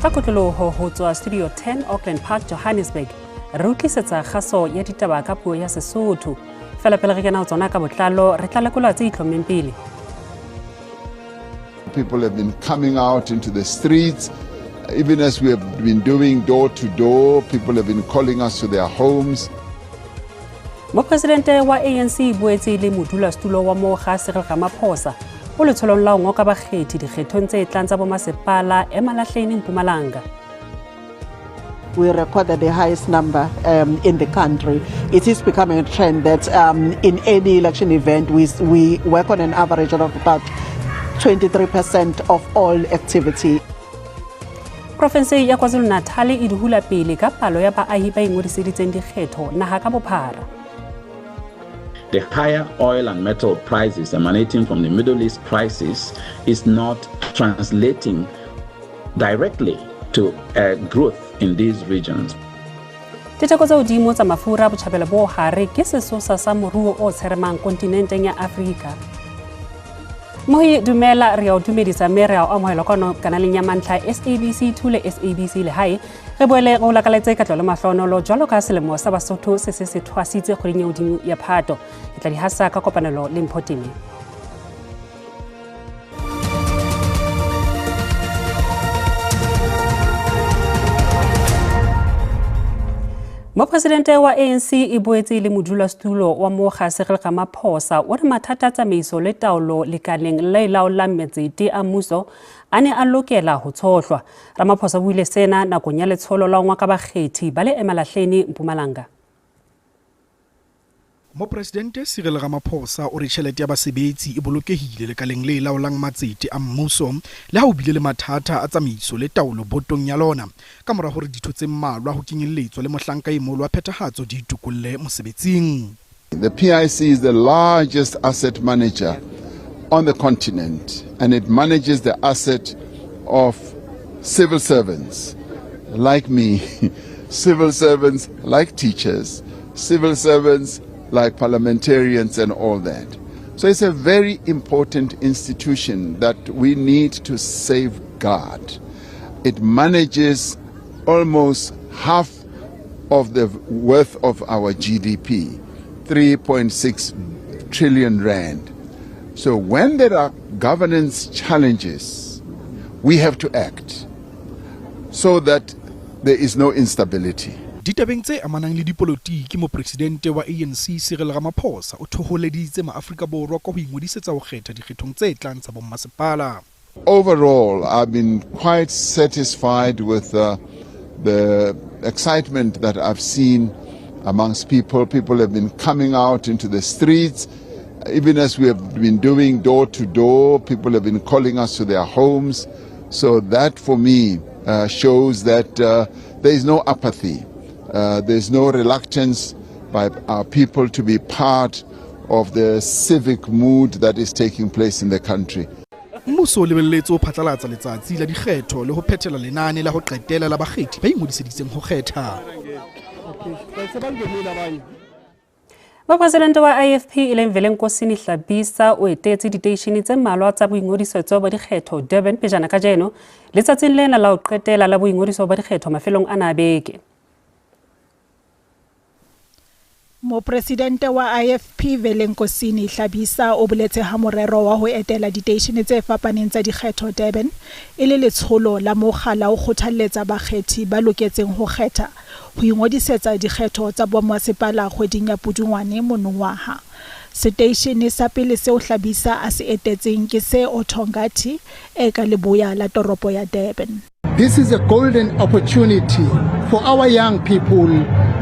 Ka kotloloho ho tswa Studio 10 Auckland Park, Johannesburg, re utlisetsa kgaso ya ditaba ka puo ya Sesotho. Fela pele re kena ho tsona ka botlalo, re tla lekola tse itlhommeng pele. People have been coming out into the streets. Even as we have been doing door to door, people have been calling us to their homes. Mopresidente wa ANC e boetse e le modulasetulo wa mokga Cyril Ramaphosa o letsholong la ho ngoka bakgethi dikgethong tse tlang tsa bomasepala Emalahleni, Mpumalanga. We recorded the highest number in the country. It is becoming a trend that in any election event, we work on an average of about 23% of all activity. Province ya KwaZulu-Natal e di hula pele ka palo ya baahi ba ingodiseditseng dikgetho naha ka bophara. The higher oil and metal prices emanating from the Middle East crisis is not translating directly to growth in these regions. Ditheko tse hodimo tsa mafura botjhabela bo hare ke sesosa sa moruo o tsheremang kontinenteng ya Afrika. Mohi dumela, re a o dumedisa mme re a o amohela kwano kanaleng ya mantlha SABC 2 le SABC Lehae. Re boele re o lakaletse katlelo le mahlonolo jwalo ka selemo sa Basotho se se se thwasitse kgweding ya hodimo ya Phato. Ke tla di hasa ka kopanelo le Mpho Teme. Mopresidente wa ANC e boetse e le modulasetulo wa mokga Cyril Ramaphosa o re mathata a tsamaiso le taolo lekaleng le laolang matsete a mmuso a ne a lokela ho tshohlwa. Ramaphosa o buile sena nakong ya letsholo la ho ngoka bakgethi ba le Emalahleni, Mpumalanga. Mopresidente Cyril Ramaphosa o re tjhelete ya basebetsi e bolokehile lekaleng le laolang matsete a mmuso le ha ho bile le mathata a tsamaiso le taolo botong ya lona ka mora hore ditho tse mmalwa ho kenyelletswa le mohlanka e moholo wa phethahatso di itokolle mosebetsing. The PIC is the largest asset manager on the continent, and it manages the asset of civil servants like me, civil servants like teachers, civil servants like parliamentarians and all that. So it's a very important institution that we need to safeguard. It manages almost half of the worth of our GDP, 3.6 trillion rand. So when there are governance challenges, we have to act so that there is no instability. Ditabeng tse amanang le dipolotiki, mopresidente wa ANC Cyril Ramaphosa o thoholeditse maAfrika Borwa ka ho ingodisetsa ho kgetha dikgethong tse tlang tsa bommasepala. Overall, I've been quite satisfied with the excitement that I've seen amongst people. People have been coming out into the streets. Even as we have been doing door to door, people have been calling us to their homes. So that for me shows that there is no apathy. There's no reluctance by our people to be part of the civic mood that is taking place in the country. Mmuso o lebelletse ho phatlalatsa letsatsi la dikgetho le ho phethela lenane la ho qetela la bakgethi ba ingodiseditseng ho kgetha. Mopresidente wa IFP e leng Velenkosini Hlabisa o etetse diteishene tse mmalwa tsa boingodisetso ba dikgetho Durban pejana kajeno letsatsing lena la ho qetela la boingodiso ba dikgetho mafelong ana a beke. Mopresidente wa IFP Velenkosini Hlabisa o boletse ha morero wa ho etela diteishene tse fapaneng tsa dikgetho Durban e le letsholo la mokga la ho kgothalletsa bakgethi ba loketseng ho kgetha ho ingodisetsa dikgetho tsa bomasepala kgweding ya Pudungwane monongwaha. Seteishene sa pele seo Hlabisa a se etetseng ke se Othongathi e ka leboya la toropo ya Durban. This is a golden opportunity for our young people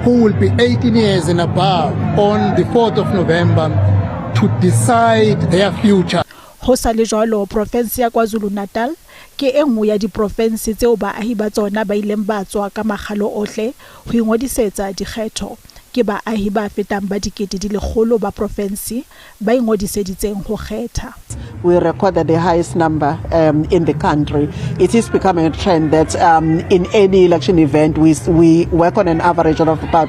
who will be 18 years and above on the 4th of November to decide their future. Ho sa le jwalo, provinse ya KwaZulu-Natal ke e nngwe ya diprovinse tseo baahi ba tsona ba ileng ba tswa ka makgalo ohle ho ingodisetsa dikgetho. Ke baahi ba fetang ba 100,000 ba provinse ba ingodiseditseng ho kgetha. We recorded the highest number in the country. It is becoming a trend that in any election event, we work on an average of about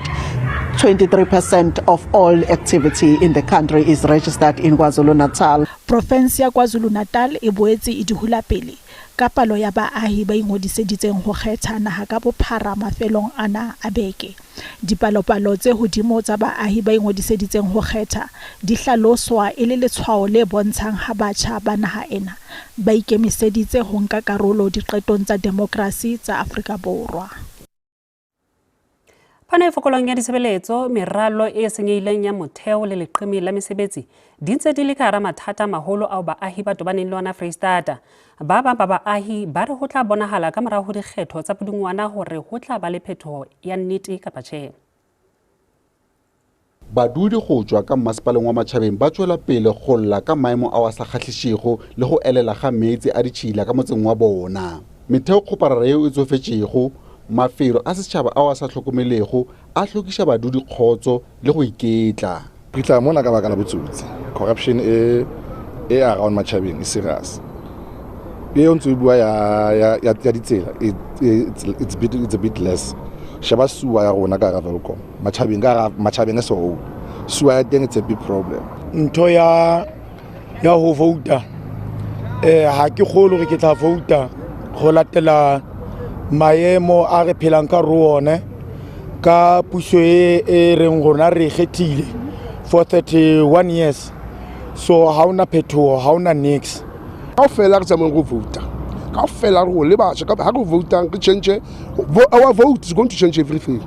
23% of all activity in the country is registered in KwaZulu-Natal. Province ya KwaZulu-Natal e boetse e di hula pele ka palo ya baahi ba ingodiseditseng ho kgetha naha ka bophara mafelong ana a beke. Dipalopalo tse hodimo tsa baahi ba ingodiseditseng ho kgetha di hlaloswa e le letshwao le bontshang ha batjha ba naha ena ba ikemiseditse ho nka karolo diqetong tsa demokrasi tsa Afrika Borwa. Phano e fokolang ya ditshebeletso, meralo e senyehileng ya motheo le leqeme la mesebetsi di ntse di le ka hara mathata a maholo ao baahi ba tobaneng le ona Freistata. Ba bang ba baahi ba re ho tla bonahala ka morao ho dikgetho tsa Pudungwana hore ho tla ba le phetoho ya nnete kapa tjhe. Badudi go tšwa ka mmasepaleng wa Matšhabeng ba tšwela pele go lla ka maemo ao a sa kgahlišego le go elela ga meetse a ditšhila ka motseng wa bona. Metheokgoparara yeo e tsofetšego, mafelo a setšhaba ao a sa hlokomelego a hlokiša badudi kgotso le go iketla. Re tla mona ka baka la botsotsi. Corruption e e around Matšhabeng e serious. E o ntse o bua ya ya ya ditsela it's bit it's a bit less. Sheba sewer ya rona ka hara Welkom. Matšhabeng ka hara Matšhabeng as a whole. Sewer ya teng it's a big problem. Ntho ya ya ho vouta eh ha ke kgolo gore ke tla vouta go latela maemo a re phelang ka ro one ka puso e e reng rona re kgethile for 31 years so ha ona phetoho ha ona nix. Kaofela re tsamayeng go vouta, kaofela re le batjha ha re voutang re change our vote is going to change everything.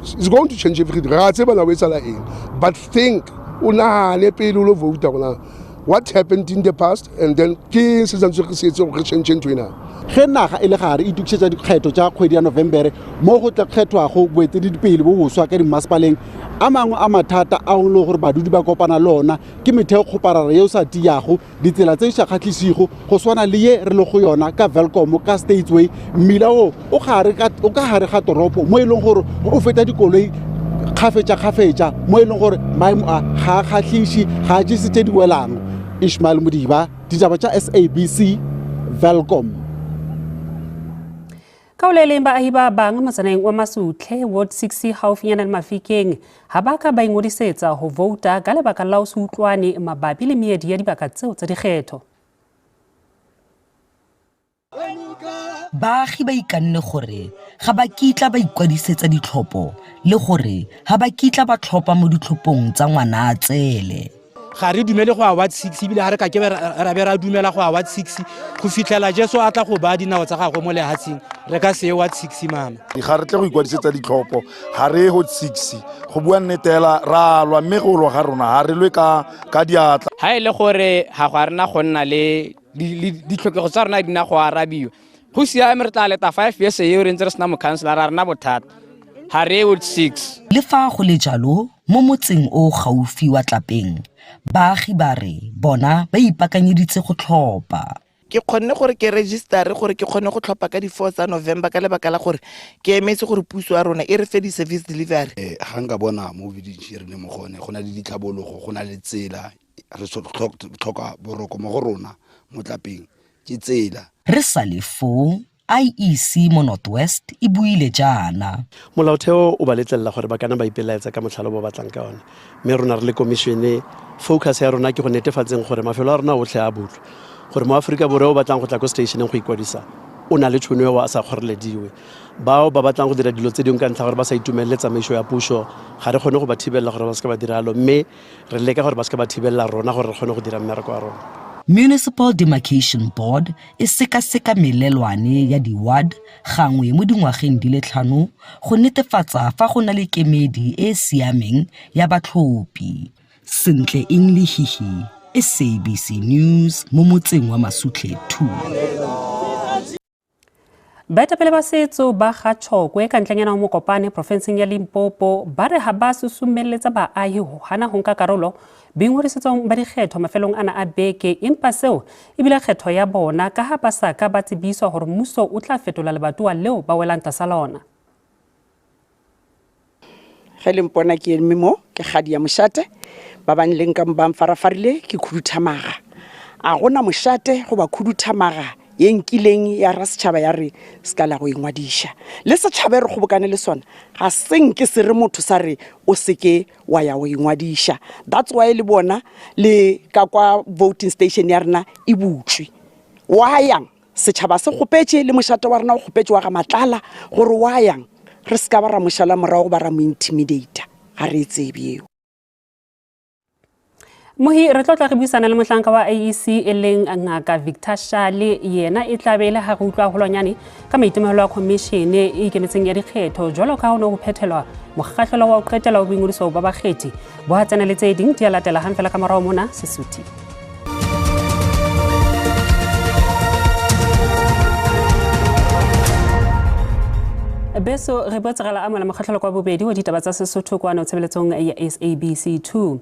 It's going to change everything. Re a tseba na o etsahala eng, but think o nahane pele o lo vouta gona what happened in the past and then ke eng se santse re se etse gore re change ntho ena. Ge naga e le gare e itokišetša dikgetho tša kgwedi ya Novembere mo go tla kgethwago boeteledipele bo boswa ka dimmasepaleng, a mangwe a mathata ao e lego gore badudi ba kopana le ona ke metheokgoparara yeo sa tiago, ditsela tse di sa kgahlišego go swana le ye re lego yona ka Welkom ka Statesway. Mmila wo o gare ka o ka gare ga toropo mo e leng gore o feta dikoloi kgafetša-kgafetša mo e leng gore maemo a ga a kgahliše, ga a jese tše di welang. Ishmael Modiba, ditaba tša SABC, Welkom. Ka ho le leng baahi ba bang motsaneng wa Masutlhe, Ward 6 haufinyana le Mafikeng ha ba ka ba ingodisetsa ho vouta ka lebaka la ho se utlwane mabapi le meedi ya dibaka tseo tsa dikgetho. Baagi ba ikanne gore ga ba kitla ba ikwadisetsa ditlhopho le gore ga ba kitla ba tlhopha mo ditlhophong tsa Ngwanaatsele. Ga re dumele go ya ward 6 ebile ga re ka ke ra be ra dumela go ya ward 6 go fitlhela Jesu a tla go baya dinao tsa gagwe mo lehatsheng, re ka se ye ward 6 mama. Ga re tle go ikwadisetsa ditlhopho, ga re ye ward 6. Go bua nnete hela, ra lwa mme go lwa ga rona ga re lwe ka ka diatla. Ga e le gore ga go a rena go nna le ditlhokego tsa rona di na go arabiwa, go siame, re tla leta 5 years eo re ntse re sena mokhanselara, ga rena bothata, ga re ye ward 6. Le fa go le jalo, mo motseng o o gaufi wa Tlapeng, baagi ba re bona ba ipaakanyeditse go tlhopha. Ke kgonne gore ke register-e gore ke kgone go tlhopha ka di-4 tsa November ka lebaka la gore ke emetse gore puso ya rona e re fe di-service delivery. Ga nka bona mo village e re leng mo go yone go na le ditlhabologo, go na le tsela, re tlhoka boroko mo go rona mo Tlapeng ke tsela. Re sa le foo, IEC mo North West e buile jaana. Molaotheo o ba letlelela gore ba kana ba ipelaetsa ka motlhale o ba batlang ka one, mme rona re le komišene focus ya rona ke go netefatseng gore mafelo a rona otlhe a bulwa, gore mo Aforika Borwa o batlang go tla ko stationeng go ikwadisa o na le tšhono eo a sa kgorelediwe. Bao ba batlang go dira dilo tse dingwe ka ntlha gore ba sa itumelele tsamaiso ya puso, ga re kgone go ba thibelela gore ba seka ba diralo, mme re leka gore ba seka ba thibelela rona gore re kgone go dira mmereko wa rona. Municipal Demarcation Board e sekaseka melelwane ya di-ward gangwe mo dingwageng di le tlhano go netefatsa fa go na le kemedi e e siameng ya batlhophi. Sentle Eng Lehihi, SABC News mo motseng wa Masutlhe 2. Baetapele ba setso ba ga Tshokwe ka ntlanyana wa Mokopane porofenseng ya Limpopo ba re ha ba susumelletsa baahi ho hana ho nka karolo boingodisetsong ba dikgetho mafelong ana a beke, empa seo ebile kgetho ya bona ka ha ba sa ka ba tsebiswa hore mmuso o tla fetola lebatowa leo ba welang tlasa lona. Ge le mpona ke eme mo ke kgadi ya mošate, ba bang le nka ba mfarafarile ke khuduthamaga. A gona mošate goba khuduthamaga ye nkileng ya ra setšhaba ya re se ka la go ingwadiša. Le setšhaba e re kgobokane le sona ga se nke se re motho sa re o seke wa ya go ingwadiša. That's why le bona le ka kwa voting station ya rena e butšwe. Wa yang? Setšhaba se kgopetše le mošate wa rena o kgopetše wa ga Matlala gore wa yang re se ka ba ra mo šala morago goba ra mo intimidata. Ga re e tsebe yeo. Mohi, re tlo tla re buisana le mohlanka wa IEC e leng Ngaka Victor Shale. Yena e tla be e le ha re utlwa haholwanyane ka maitemogelo a khomišene e ikemetseng ya dikgetho jwalo ka ho ne ho phethelwa mokgahlelo wa ho qetela wa boingodiso ba bakgethi. Bo ha tsena le tse ding di a latela hang fela ka morao mona Sesuthi. Beso re boetse ra la amohela mokgahlelo kwa bobedi wa ditaba tsa Sesotho kwano tshebeletsong ya SABC 2.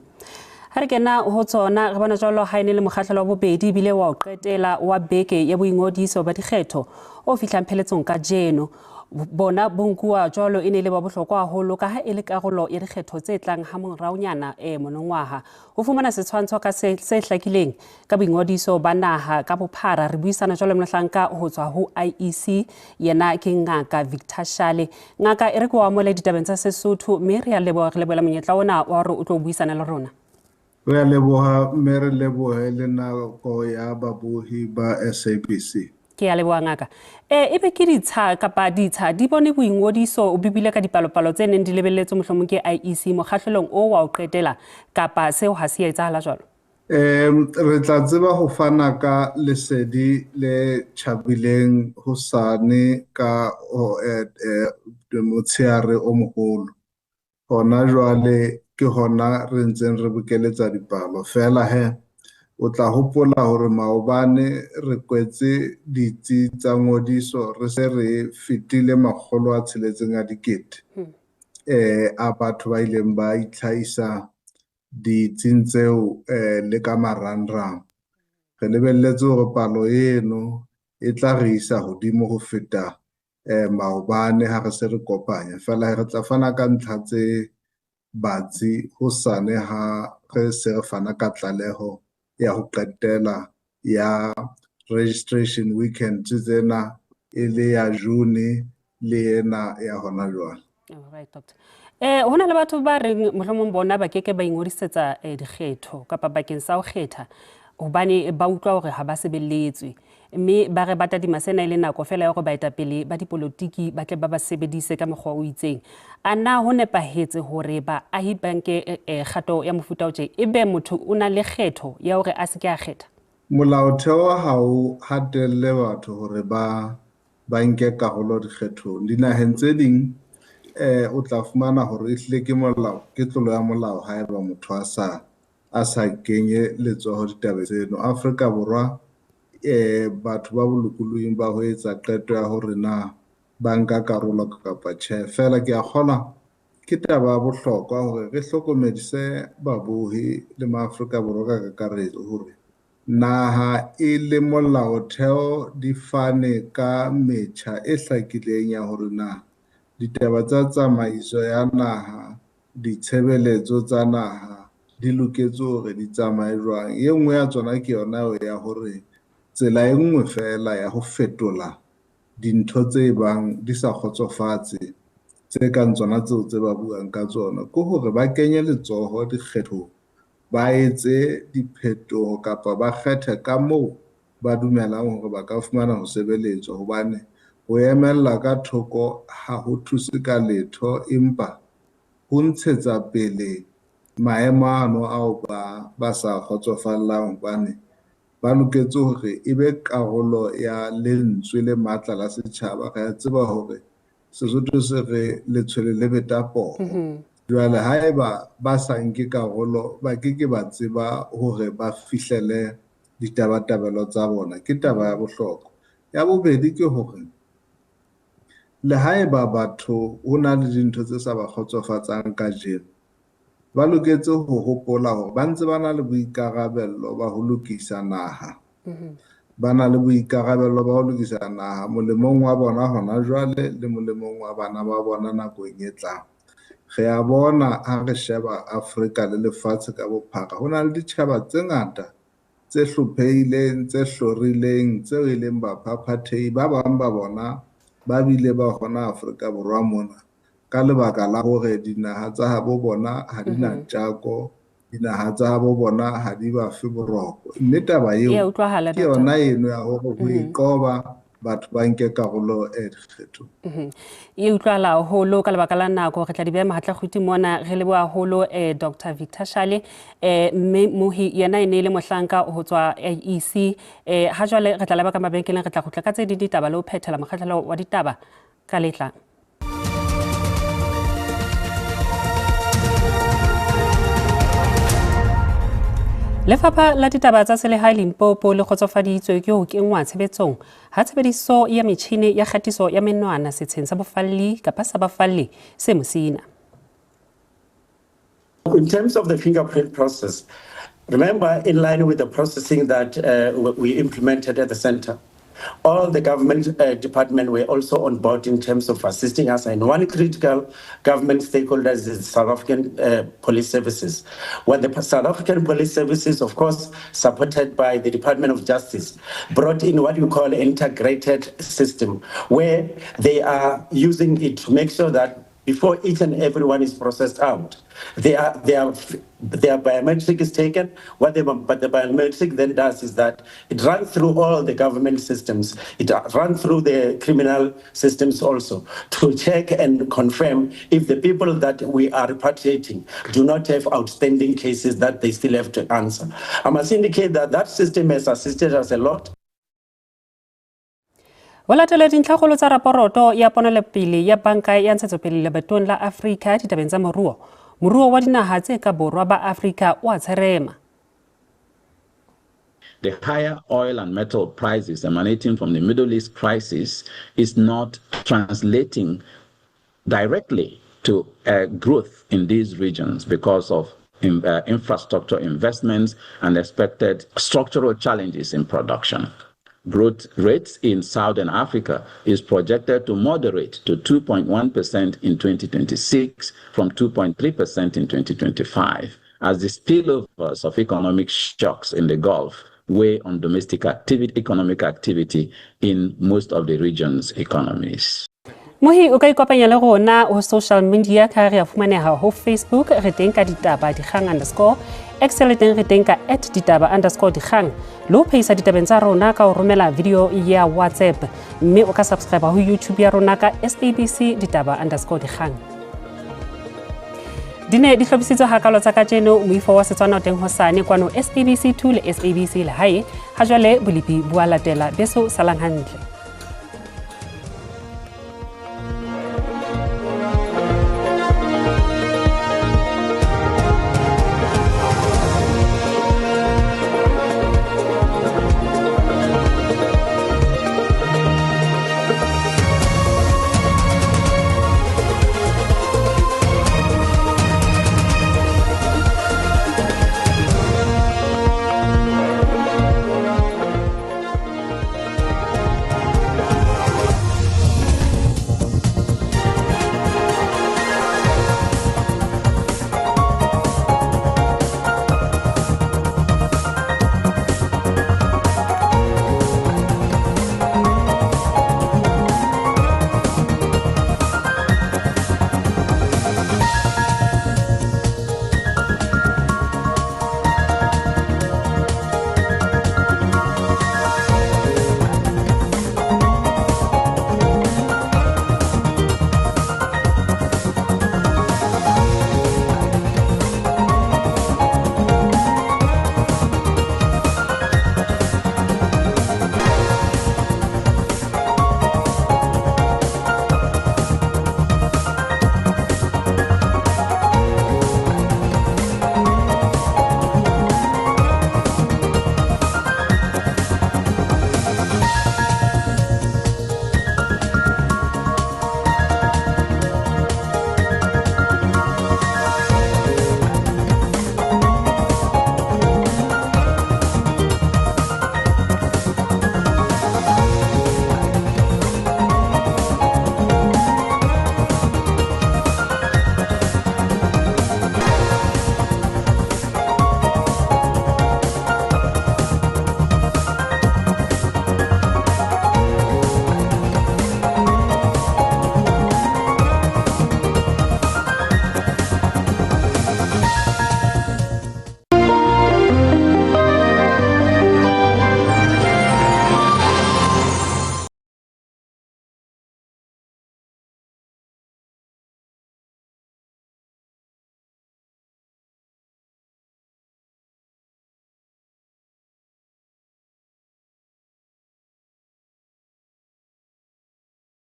Ha re kena ho tsona re bona jwalo ha e ne le mokgahlelo wa bobedi ebile wa ho qetela wa beke ya boingodiso ba dikgetho o fihlang pheletsong kajeno. Bona bo nkuwa jwalo e ne e le ba bohlokwa haholo ka ha e le karolo ya dikgetho tse tlang ha moraonyana monongwaha. Ho fumana setshwantsho ka se hlakileng ka boingodiso ba naha ka bophara re buisana jwalo le mohlanka ho tswa ho IEC, yena ke Ngaka Victor Shale. Ngaka e re ke o amohele ditabeng tsa Sesotho mme re a leboha, re lebohela monyetla ona wa hore o tlo buisana le rona. Re a leboha mme re lebohe le nako ya babohi ba SABC. Ke a leboha ngaka. Ebe ke ditsha kapa ditsha di bone boingodiso bo bile ka dipalopalo tse neng di lebelletswe mohlomong ke IEC mokgahlelong o wa ho qetela kapa seo ha se ya etsahala jwalo? Re tla tseba ho fana ka lesedi le tjhabileng hosane ka motsheare o moholo. Hona jwale ke hona re ntseng re bokeletsa dipalo. Feela he, o tla hopola hore maobane re kwetse ditsi tsa ngodiso re se re fetile 600 000 a batho ba ileng ba itlhahisa ditsing tseo le ka marangrang. Re lebelletse hore palo eno e tla re isa hodimo ho feta maobane ha re se re kopanya. Feela re tla fana ka ntlha tse batsi hosane ha re se re fana ka tlaleho ya ho qetela ya registration weekend tsena e le ya June le ena ya hona jwale. All right, doctor. Ho na le batho ba reng mohlomong bona ba keke ba ingodisetsa dikgetho kapa bakeng sa ho kgetha hobane ba utlwa hore ha ba sebeletswe, mme ba re ba tadima sena e le nako fela ya hore baetapele ba dipolotiki ba tle ba ba sebedise ka mokgwa o itseng. A na ho nepahetse hore baahi ba nke kgato ya mofuta o tje, ebe motho o na le kgetho ya hore a se ke a kgetha? Molaotheo ha o hatelle batho hore ba ba nke karolo dikgethong. Dinaheng tse ding o tla fumana hore ehlile ke molao, ke tlolo ya molao haeba motho a sa kenye letsoho ditabeng tseno. Afrika Borwa batho ba bolokolohing ba ho etsa qeto ya hore na ba nka karolo kapa tjhe. Feela ke a kgolwa ke taba ya bohlokwa hore re hlokomedise babohi le maAfrika Borwa ka kakaretso hore naha e le molaotheo di fane ka metjha e hlakileng ya hore na ditaba tsa tsamaiso ya naha, ditshebeletso tsa naha di loketse hore di tsamaye jwang. E nngwe ya tsona ke yona eo ya hore tsela e nngwe feela ya ho fetola dintho tse bang di sa kgotsofatse tse kang tsona tseo tse ba buang ka tsona ke hore ba kenye letsoho dikgethong, ba etse diphetoho kapa ba kgethe ka moo ba dumelang hore ba ka fumana ho sebeletswa, hobane ho emella ka thoko ha ho thuse ka letho, empa ho ntshetsa pele maemo ano ao ba sa kgotsofallang, hobane ba loketse hore e be karolo ya lentswe le matla la setjhaba. Re a tseba hore Sesotho se re letshwele le beta poho. Jwale haeba ba sa nke karolo, ba ke ke ba tseba hore ba fihlele ditabatabelo tsa bona. Ke taba ya bohlokwa. Ya bobedi ke hore le haeba batho ho na le dintho tse sa ba kgotsofatsang kajeno, ba loketse ho hopola hore ba ntse ba na le boikarabello ba ho lokisa naha. Ba na le boikarabello ba ho lokisa naha molemong wa bona hona jwale le molemong wa bana ba bona nakong e tlang. Re a bona ha re sheba Afrika le lefatshe ka bophara, ho na le ditjhaba tse ngata tse hlophehileng, tse hlorileng, tseo e leng baphaphathehi. Ba bang ba bona ba bile ba hona Afrika Borwa mona ka lebaka la hore dinaha tsa habo bona ha di na tjako Dinaha tsa habo bona ha di ba fe boroko. Mme taba E eo a utlwahala, ke doctor. yona eno ya hore ho e qoba batho ba nke karolo dikgethong. E utlwahala haholo. Ka lebaka la nako re tla di beha mahatlakguti mona. Re leboha haholo Dr Victor Shale, mme Mohi yena e ne e le mohlanka ho tswa IEC. Ha jwale re tla leba ka mabenkeleng, re tla kgutla ka tse ding ditaba le ho phethela mokgahlelo wa ditaba ka letlang. Lefapha la ditaba tsa selehae Limpopo le kgotsofaditswe ke ho kenngwa tshebetsong ha tshebediso ya metjhine ya kgatiso ya menwana setsheng sa bofalli kapa sa bafalli se Musina. In terms of the fingerprint process, remember, in line with the processing that we implemented at the center, all the government department were also on board in terms of assisting us. And one critical government stakeholder is the South African Police Services. When the South African Police Services, of course, supported by the Department of Justice, brought in what you call integrated system, where they are using it to make sure that before each and every one is processed out, their biometric is taken. What the biometric then does is that it runs through all the government systems. It runs through the criminal systems also to check and confirm if the people that we are repatriating do not have outstanding cases that they still have to answer. I must indicate that that system has assisted us a lot. Ho latela dintlhakgolo tsa raporoto ya ponelopele ya Banka ya Ntshetsopele Lebatong la Afrika ditabeng tsa moruo, moruo wa dinaha tse ka borwa ba Afrika o a tsherema. The higher oil and metal prices emanating from the Middle East crisis is not translating directly to growth in these regions because of infrastructure investments and expected structural challenges in production. Growth rates in Southern Africa is projected to moderate to 2.1% in 2026 from 2.3% in 2025, as the spillovers of economic shocks in the Gulf weigh on domestic economic activity in most of the region's economies. Mohi, o ka ikopanya le rona ho social media ka re a fumaneha ho Facebook, re teng ka ditaba dikgang underscore, X le teng re teng ka at ditaba underscore dikgang. Le ho phehisa ditabeng tsa rona ka ho romela video ya WhatsApp, mme o ka subscribe ho YouTube ya rona ka SABC ditaba underscore dikgang. Di ne di hlophisitswe hakalo tsa kajeno. Moifo wa Setswana o teng hosane kwano SABC 2 le SABC Lehae. Ha jwale bolepi bo a latela. Beso salang hantle.